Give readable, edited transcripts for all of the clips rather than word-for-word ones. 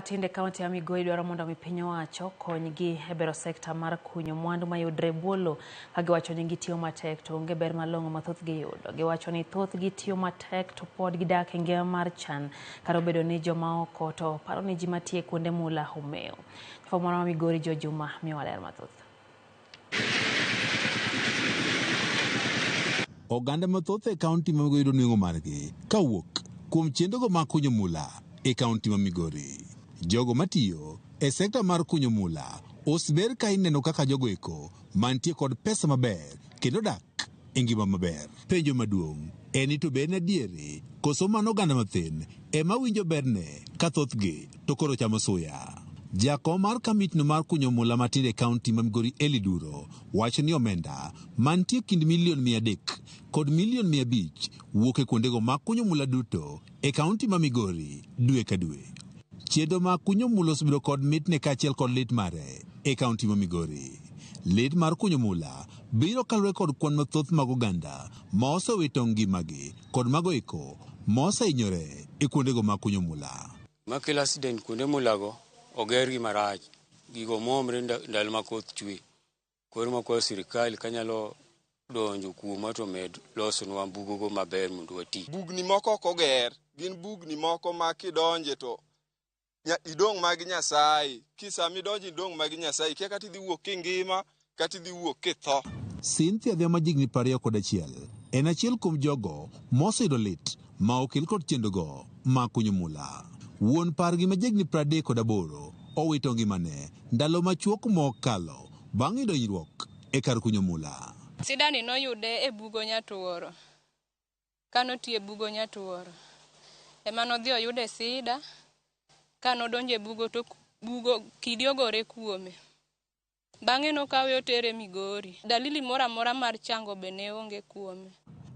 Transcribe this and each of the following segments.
matindo e kaunti ya Migori dwaro mondo mi piny owacho konygi e bero sekta mar kunyo mwandu mayudre e bwo lowo ka giwacho ni gitiyo matek to onge ber malong'o ma thothgi yudo. Giwacho ni thothgi tiyo matek to pod gidak e ngima mar chan kata obedo ni joma oko to paro ni ji matiyo e kuonde mula omewo. Jafwambo marwa ma Migori George Juma miyowa ler mathoth. Oganda mathoth e kaunti ma Migori yudo nweng'o margi kawuok kuom chenrogo mag kunyo mula e kaunti ma Migori. Jogo matiyo e sekta mar kunyo mula osber ka ineno kaka jogo eko mantie kod pesa maber kendo dak e ngima maber. Penjo maduong' en ni to be en adieri koso mano oganda mathin ema winjo berne ka thothgi to koro chamo suya. Jakom mar kamitno mar kunyo mula matindo e kaunti ma Migori Elly Duro wacho ni omenda mantie kind milion 300 kod milion 500 wuok e kuondego mag kunyo mula duto e kaunti ma Migori dwe ka dwe. Chenro mag kunyo mula osebedo kod mitne kaachiel kod lit mare e kaunti ma Migori. Lit mar kunyo mula biro kaluwore kod kwan mathoth mag oganda ma osewito ngimagi kod mago eko ma osehinyore e kuondego mag kunyo mula. Gima kelo accident kuonde mulago ogergi marach, gigo muomre ndalo ma koth chwe. Koro makwayo sirikal kanyalo donjo kuomwa to med losonwa bugogo maber mondo wati. Bugni moko ok oger, gin bugni moko ma kidonje to idong' mag Nyasaye. Ki sama idonjo idong' mag Nyasaye, ikia kata idhi wuok kingima kata idhi wuok kitho. Cynthia Adhiambo ma jahigni 21 en achiel kuom jogo moseyudo lit ma okel kod chenrogo mag kunyo mula. Wuon pargi ma jahigni 38 owito ngimane ndalo machuok mokalo bang' yudo hinyruok e kar kunyo mula. Sidani noyude e bugo Nyatuoro. Kanotiyo e bugo Nyatuoro, ema nodhi oyude sida. Kanodonjo e bugo to bugo kidi ogore kuome. Bang'e nokawe otere Migori. Dalili moro amora mar chango be ne onge kuome.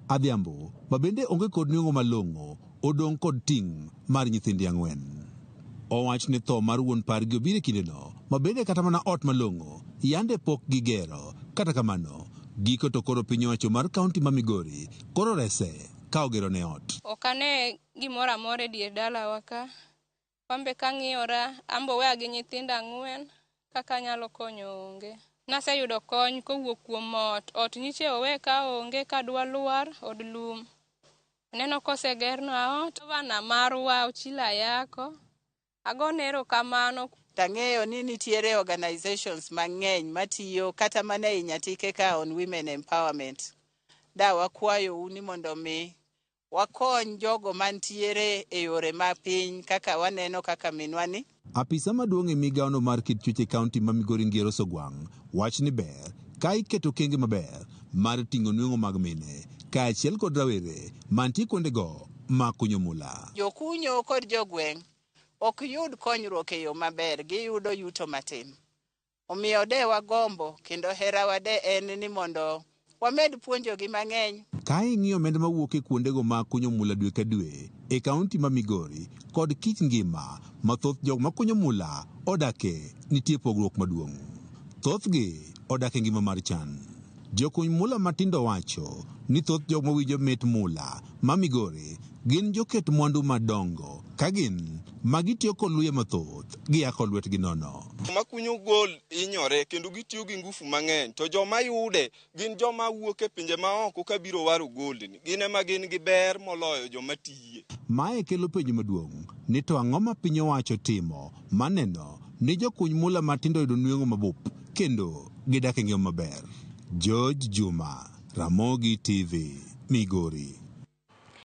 Adhiambo, ma bende onge kod nweng'o malong'o, odong' kod ting' mar nyithindi ang'wen. Owach ni tho mar wuon pargi obiro e kindeno, ma bende kata mana ot malong'o yande pok gigero. Kata kamano, giko to koro piny owacho mar kaunti ma Migori koro rese ka ogero ne ot. Ok ane gimoro amora e dier dalawa ka. Wambe kang'iyora, ambo weya gi nyithindo ang'wen, kaka anyalo konyo onge. Naseyudo kony kowuok kuom ot. Ot nyiche owe ka onge kadwa lwar, od lum. Aneno kosegerna ot. Gavana marwa Ochilo Ayako, agone erokamano. Tang'eyo ni nitiere organizations mang'eny matiyo kata mana ei Nyatike ka on women empowerment. Da wakwayou ni mondo mi wakony jogo mantiere e yore ma piny kaka waneno kaka minwa ni. Apisa maduong' e migawono mar kit chwech e kaunti ma Migori Ngiero Sogwang' wach ni ber ka iketo okenge maber mar ting'o nweng'o mag mine kaachiel kod rawere mantie kuondego mag kunyo mula. Jokunyo kod jogweng' ok yud konyruok e yo maber, giyudo yuto matin. Omiyo de wagombo kendo herawa de en ni mondo wamed puonjogi mang'eny. Ka ing'iyo omenda mawuok e kuondego mag kunyo mula dwe ka dwe e kaunti ma Migori kod kit ngima ma thoth jok ma kunyo mula odake, nitie pogruok maduong'. Thothgi odak e ngima mar chan. Jokuny mula matindo wacho ni thoth jok mawinjo mit mula ma Migori gin joket mwandu madongo ka gin ma gitiyo kod luye mathoth giyako lwetgi nono. Joma kunyo gold hinyore kendo gitiyo gi ngufu mang'eny to joma yude gin joma wuok e pinje maoko kabiro waro gold ni. Gin ema gin gi ber moloyo joma tiye. Mae kelo penjo maduong' ni to ang'o ma piny owacho timo maneno ni jokuny mula matindo yudo nweng'o mabup kendo gidak e ngima maber. George Juma, Ramogi TV, Migori.